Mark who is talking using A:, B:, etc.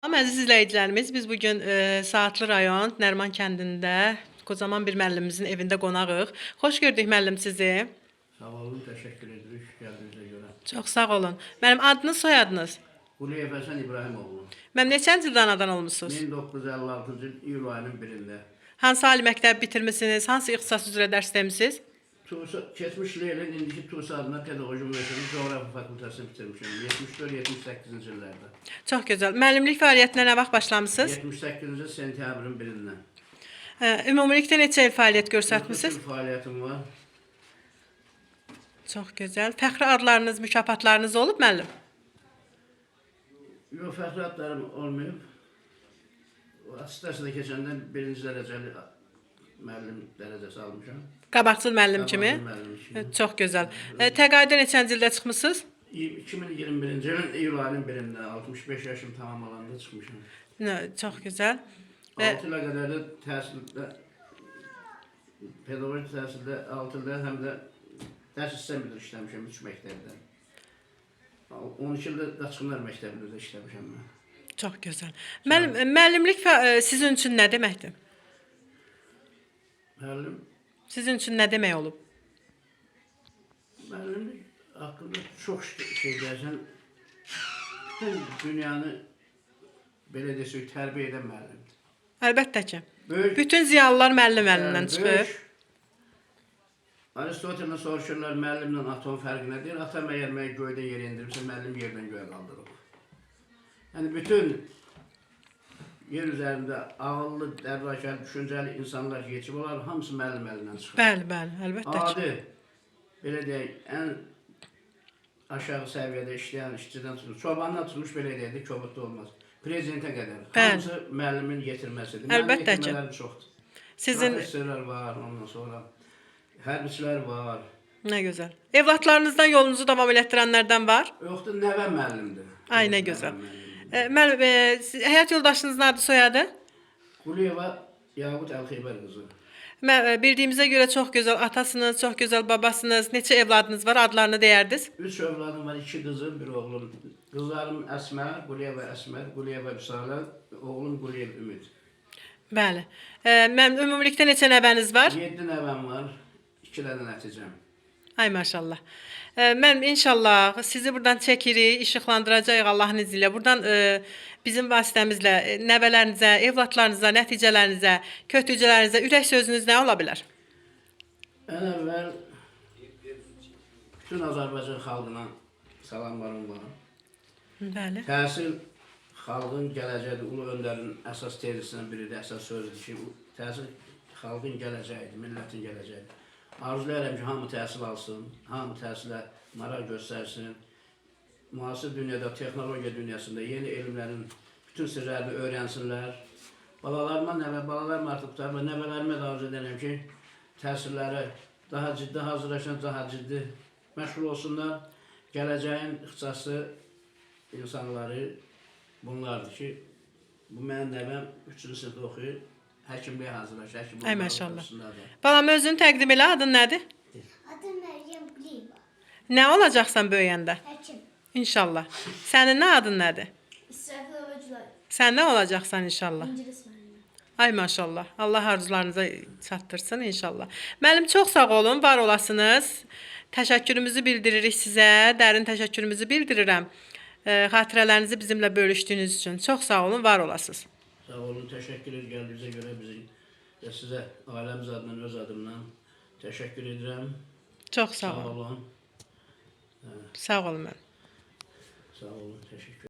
A: Əziz izləyicilərimiz, biz bu gün Saatlı rayon Nərman kəndində qocaman bir müəllimimizin evində qonağıq. Xoş gördük müəllim sizi.
B: Sağ olun, təşəkkür edirik gəldiyinizə görə.
A: Çox sağ olun. Mənim adınız, soyadınız?
B: Quliyev Həsən İbrahimoğlu.
A: Mənim neçənci ildə anadan olmusunuz?
B: 1956-cı il iyul ayının birində.
A: Hansı ali məktəbi bitirmisiniz? Hansı ixtisas üzrə dərs demisiniz?
B: Tusa, keçmiş Leylin, indiki Tusa adına Pedaqoji Universitetinin Coğrafiya Fakültəsini bitirmişəm. 74-78-ci illərdə.
A: Çox gözəl. Müəllimlik fəaliyyətinə nə vaxt başlamısınız?
B: 78-ci il sentyabrın birindən.
A: Ümumilikdə neçə il fəaliyyət göstərmisiniz?
B: 30 il fəaliyyətim var.
A: Çox gözəl. Fəxri adlarınız, mükafatlarınız olub müəllim?
B: Yox, fəxri adlarım olmayıb. Attestasiyada keçəndə birinci dərəcəli müəllim dərəcəsi almışam.
A: Qabaqcıl müəllim kimi?
B: Qabaqcıl müəllim kimi.
A: Çox gözəl. Təqaüdə neçənci ildə çıxmısınız?
B: 2021-ci ilin iyul ayının birində 65 yaşım tamam olanda çıxmışam.
A: Nə, çox gözəl. Və
B: 6 ilə qədər də təhsildə pedaqoji təhsildə 6 ildə həm də dərs hissə müdiri işləmişəm 3 məktəbdə. 12 ildə Qaçqınlar məktəbində də işləmişəm mən.
A: Çox gözəl. Müəllim, müəllimlik sizin üçün nə deməkdir?
B: Müəllim,
A: Sizin üçün nə demək olub?
B: müəllimlik haqqında çox şey deyərsən, bütün dünyanı belə desək tərbiyə edən müəllimdir.
A: Əlbəttə ki.
B: Böyük
A: Bütün ziyalılar müəllim əlindən
B: Yəni
A: çıxır.
B: böyük Aristoteldən soruşurlar müəllimlə atom fərqi nədir? Atom əgər məni göydən yerə endiribsə, müəllim yerdən göyə qaldırıb. Yəni bütün yer üzərində ağıllı, dərrakəli, düşüncəli insanlar yetişib, onlar hamısı müəllim əlindən çıxır.
A: Bəli, bəli, əlbəttə ki.
B: Adi, belə deyək, ən aşağı səviyyədə işləyən işçidən tutmuş, çobandan tutmuş belə deyək də, kobud da olmaz. Prezidentə qədər.
A: Bəli.
B: Hamısı müəllimin yetirməsidir. Mənim
A: Əlbəttə ki.
B: yetirmələrim çoxdur.
A: Sizin
B: Professorlar var, ondan sonra hərbçilər var.
A: nə gözəl. Evlatlarınızdan yolunuzu davam elətdirənlərdən var?
B: Yoxdur, nəvə müəllimdir.
A: Ay, nə
B: Nəvə
A: gözəl.
B: müəllimdir.
A: Müəllim, həyat yoldaşınızın adı, soyadı?
B: Quliyeva Yaqut Əlxeybər qızı.
A: Bildiyimizə görə çox gözəl atasınız, çox gözəl babasınız. Neçə evladınız var? Adlarını deyərdiniz?
B: Üç övladım var, iki qızım, bir oğlum. Qızlarım Əsmər, Quliyeva Əsmər, Quliyeva Vüsalə, oğlum Quliyev Ümid.
A: Bəli. Mənim ümumilikdə neçə nəvəniz var?
B: 7 nəvəm var, 2 dənə nəticəm.
A: Ay maşallah. Mənim inşallah sizi buradan çəkirik, işıqlandıracağıq Allahın izni ilə. Buradan bizim vasitəmizlə nəvələrinizə, evladlarınıza, nəticələrinizə, kötücələrinizə ürək sözünüz nə ola bilər?
B: Ən əvvəl bütün Azərbaycan xalqına salamlarım var.
A: Bəli.
B: Təhsil xalqın gələcəyidir. Ulu öndərin əsas tezisindən biridir, əsas sözüdür ki, təhsil xalqın gələcəyidir, millətin gələcəyidir. Arzulayıram ki, hamı təhsil alsın, hamı təhsilə maraq göstərsin. Müasir dünyada, texnologiya dünyasında yeni elmlərin bütün sirlərini öyrənsinlər. Balalarıma, nəvə, balalarım artıq qurtarma, nəvələrimə də arzu edirəm ki, təhsilləri daha ciddi hazırlaşın, daha ciddi məşğul olsunlar. Gələcəyin ixtisaslı insanları bunlardır ki, bu mənim nəvəm 3-cü sinifdə oxuyur, həkimliyə hazırlaşır, həkim
A: Ay
B: olmağı
A: maşallah.
B: ordusundadır.
A: Balam özünü təqdim elə, adın nədir?
C: Adım Meryem Quliyeva.
A: Nə olacaqsan böyüyəndə?
C: Həkim.
A: İnşallah. Sənin nə adın nədir?
C: İsrafilova Gülay.
A: Sən nə olacaqsan inşallah?
C: İngilis müəllimi.
A: Ay maşallah. Allah arzularınıza çatdırsın inşallah. Müəllim çox sağ olun, var olasınız. Təşəkkürümüzü bildiririk sizə. Dərin təşəkkürümüzü bildirirəm. Xatirələrinizi bizimlə bölüşdüyünüz üçün çox sağ olun, var olasınız.
B: Sağ olun, təşəkkür edirəm gəldiyinizə görə bizi və sizə ailəmiz adından, öz adımdan təşəkkür edirəm.
A: Çox sağ
B: Sağ
A: olun.
B: olun.
A: Sağ olun müəllim.
B: Sağ olun, təşəkkür.